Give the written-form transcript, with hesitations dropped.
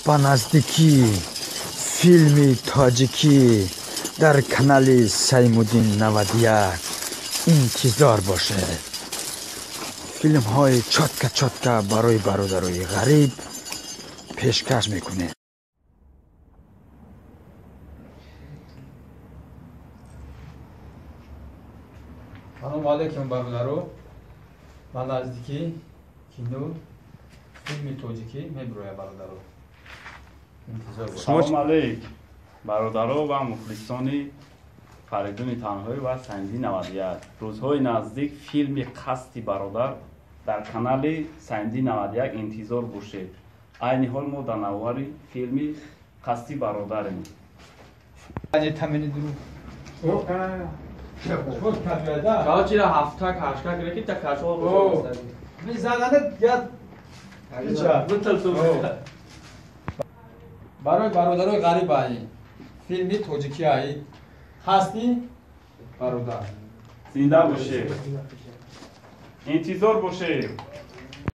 Ба наздикӣ филми тоҷикӣ дар канали Саймуддин 91 интизор бошед. Филмҳои чётко чётко барои бародарои ғариб пешкаш мекунем. Салому алейкум, бародаро. Ба наздикӣ кино филми тоҷикӣ мебирояд, бародаро. Интизор бошед. Салом алейк, бародаро ва мухлисони Фаридуни Танҳоӣ ва Саймиддин 91. Рӯзҳои наздик филми «Қасди бародар» дар канали Саймиддин 91 интизор бошед. Айни ҳол мо дар навори филми «Қасди бародарем». Короче, ҳафтак ҳаштак реки та кашол. Мизанане. Барои бародарои ғариб аи филми тоҷикӣ аи «Қасди бародар». Зинда бошед, интизор бошед.